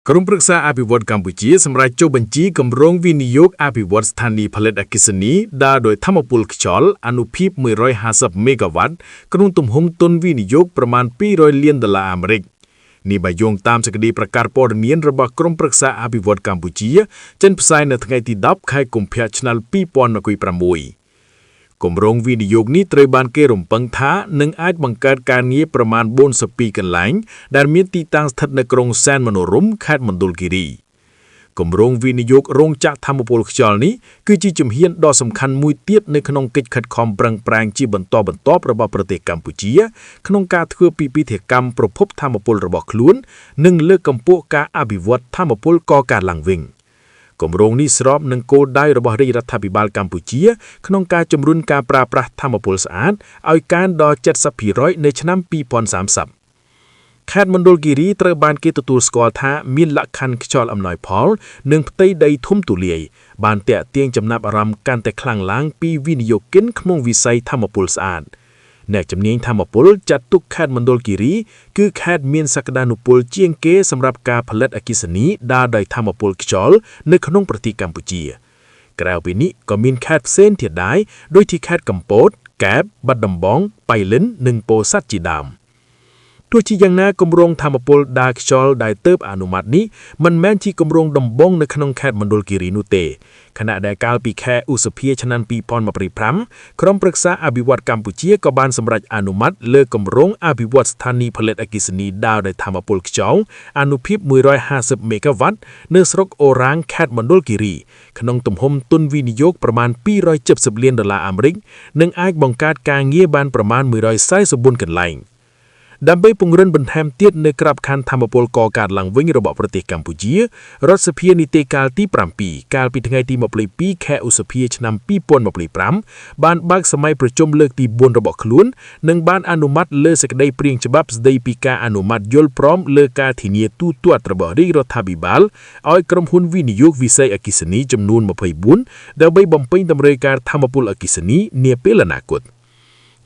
ក្រុមប្រឹក្សាអភិវឌ្ឍកម្ពុជាសម្រាប់ចុះបញ្ជីគម្រោងវិនិយោគអភិវឌ្ឍស្ថានីយផលិតអគ្គិសនីដើរដោយថាមពលខ្យល់អនុភាព150មេហ្គាវ៉ាត់ក្នុងទំហំទុនវិនិយោគប្រមាណ200លានដុល្លារអាមេរិកនេះបើយោងតាមសេចក្តីប្រកាសព័ត៌មានរបស់ក្រុមប្រឹក្សាអភិវឌ្ឍកម្ពុជាចេញផ្សាយនៅថ្ងៃទី10ខែកុម្ភៈឆ្នាំ2026គម្រោងវិនិយោគនេះត្រូវបានគេរំពឹងថានឹងអាចបង្កើតការងារប្រមាណ42កន្លែងដែលមានទីតាំងស្ថិតនៅក្រុងសែនមនោរម្យខេត្តមណ្ឌលគិរីគម្រោងវិនិយោគរោងចក្រថាមពលខ្យល់នេះគឺជាជំហានដ៏សំខាន់មួយទៀតនៅក្នុងកិច្ចខិតខំប្រឹងប្រែងជាបន្តបន្ទាប់របស់ប្រទេសកម្ពុជាក្នុងការធ្វើពិពិធកម្មប្រភពថាមពលរបស់ខ្លួននិងលើកកម្ពស់ការអភិវឌ្ឍថាមពលកកើតឡើងវិញ។គម្រោងនេះស្របនឹងគោលដៅរបស់រាជរដ្ឋាភិបាលកម្ពុជាក្នុងការជំរុញការប្រើប្រាស់ថាមពលស្អាតឲ្យកើនដល់70%នៅឆ្នាំ2030ខេត្តមណ្ឌលគិរីត្រូវបានគេទទួលស្គាល់ថាមានលក្ខខណ្ឌខ្យល់អំណោយផលនិងផ្ទៃដីធំទូលាយបានទាក់ទាញចំណាប់អារម្មណ៍កាន់តែខ្លាំងឡើងពីវិនិយោគិនក្នុងវិស័យថាមពលស្អាតអ្នកជំនាញថាមពលចាត់ទុកខេត្តមណ្ឌលគិរីគឺខេត្តមានសក្តានុពលជាងគេសម្រាប់ការផលិតអគ្គិសនីដើរដោយថាមពលខ្យល់នៅក្នុងប្រទេសកម្ពុជាក្រៅពីនេះក៏មានខេត្តផ្សេងទៀតដែរដូចជាខេត្តកំពតកែបបាត់ដំបងបៃលិននិងពោធិ៍សាត់ជាដើមទោះជាយ៉ាងណាគម្រោងថាមពលដើរខ្យល់ដែលទើបអនុម័តនេះមិនមែនជាគម្រោងដំបូងនៅក្នុងខេត្តមណ្ឌលគិរីនោះទេខណៈដែលកាលពីខែឧសភាឆ្នាំ2025ក្រុមប្រឹក្សាអភិវឌ្ឍកម្ពុជាក៏បានសម្រេចអនុម័តលើគម្រោងអភិវឌ្ឍស្ថានីយផលិតអគ្គិសនីដើរដោយថាមពលខ្យល់អនុភាព150មេហ្គាវ៉ាត់នៅស្រុកអូរ៉ាងខេត្តមណ្ឌលគិរីក្នុងទំហំទុនវិនិយោគប្រមាណ270លានដុល្លារអាមេរិកនិងអាចបង្កើតការងារបានប្រមាណ144កន្លែងដើម្បីពង្រឹងបន្ថែមទៀតនៅក្របខ័ណ្ឌថាមពលកកើតឡើងវិញរបស់ប្រទេសកម្ពុជារដ្ឋសភានីតិកាលទី7កាលពីថ្ងៃទី22ខែឧសភាឆ្នាំ2025បានបើកសម័យប្រជុំលើកទី4របស់ខ្លួននិងបានអនុម័តលើសេចក្តីព្រាងច្បាប់ស្តីពីការអនុម័តយល់ព្រមលើការធានាទូទាត់របស់រាជរដ្ឋាភិបាលឲ្យក្រុមហ៊ុនវិនិយោគវិស័យអគ្គិសនីចំនួន24ដើម្បីបំពេញតម្រូវការថាមពលអគ្គិសនីនាពេលអនាគត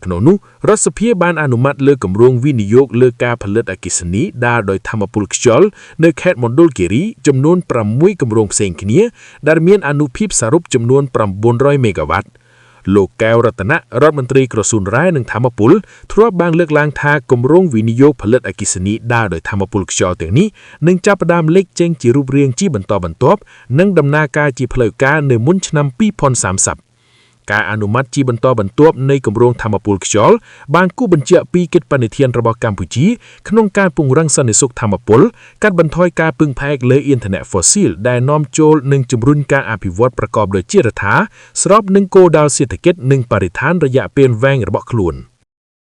ក្នុងនោះរដ្ឋសភាបានអនុម័តលើគម្រោងវិនិយោគលើការផលិតអគ្គិសនីដើរដោយថាមពលខ្យល់នៅខេត្តមណ្ឌលគិរីចំនួន6គម្រោងផ្សេងគ្នាដែលមានអនុភាពសរុបចំនួន900មេហ្គាវ៉ាត់លោកកែវរតនៈរដ្ឋមន្ត្រីក្រសួងរ៉ែនិងថាមពលធ្លាប់បានលើកឡើងថាគម្រោងវិនិយោគផលិតអគ្គិសនីដើរដោយថាមពលខ្យល់ទាំងនេះនឹងចាប់ផ្ដើមលេចចេញជារូបរាងជាបន្តបន្ទាប់និងដំណើរការជាផ្លូវការនៅមុនឆ្នាំ2030ការអនុម័តជាបន្តបន្ទាប់នៃគម្រោងថាមពលខ្យល់បានគូសបញ្ជាក់ពីកិច្ចបណិធានរបស់កម្ពុជាក្នុងការពង្រឹងសន្តិសុខថាមពលកាត់បន្ថយការពឹងផ្អែកលើឥន្ធនៈហ្វូស៊ីលដែលនាំចូលនិងជំរុញការអភិវឌ្ឍប្រកបដោយចីរភាពស្របនឹងគោលដៅសេដ្ឋកិច្ចនិងបរិស្ថានរយៈពេលវែងរបស់ខ្លួន។